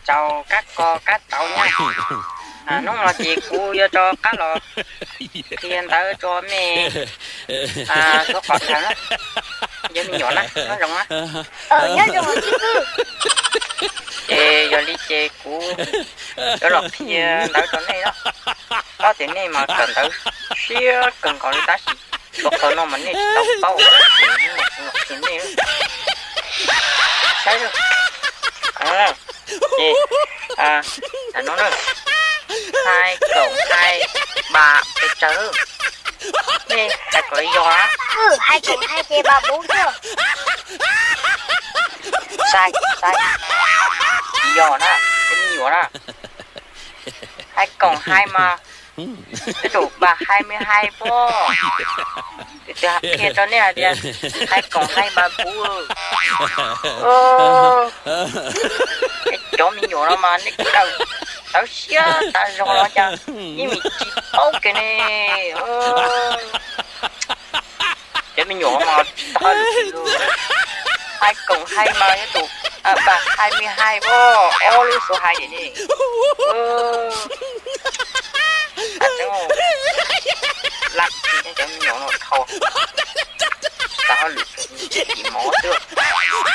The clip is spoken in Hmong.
Tsaug kab ko kab tsaug nyab. Hnub no ces kuv yuav rov qab los qhia ntawv rau mej suav qhov ntawd na. Yog me nyuam na, nyob zoo na. Ces yog li ces kuv yuav los qhia ntawv rau nej na. Ob, tias nej mas kawm ntawv siab kawg nkaus li tab sis tshuav qhov no mas nej tsis tau paub, kuv los qhia nej. Saib, ces no na, hai cộng hai bằng pes tsawg? Nej hais kom yog na. Hai cộng hai bằng bốn thiab. Sai, sai, tsis yog na, cov me nyuam na. Hai cộng hai mas ib tug bằng hai mươi hai pob. Tus twg qhia rau nej hais tias hai cộng hai bằng bốn? Cov me nyuam no mas nej kawm ntawv siab tas zog los cas yeej tsis paub kiag ne. Cov me nyuam mas tsis tau hauj lwm li. Hai cộng hai mas yog tus bằng hai mươi hai pob, ob lub số hai li ne. Lab tsis cov me nyuam no dhau, tsis tau hauj lwm, tsis mov xwb.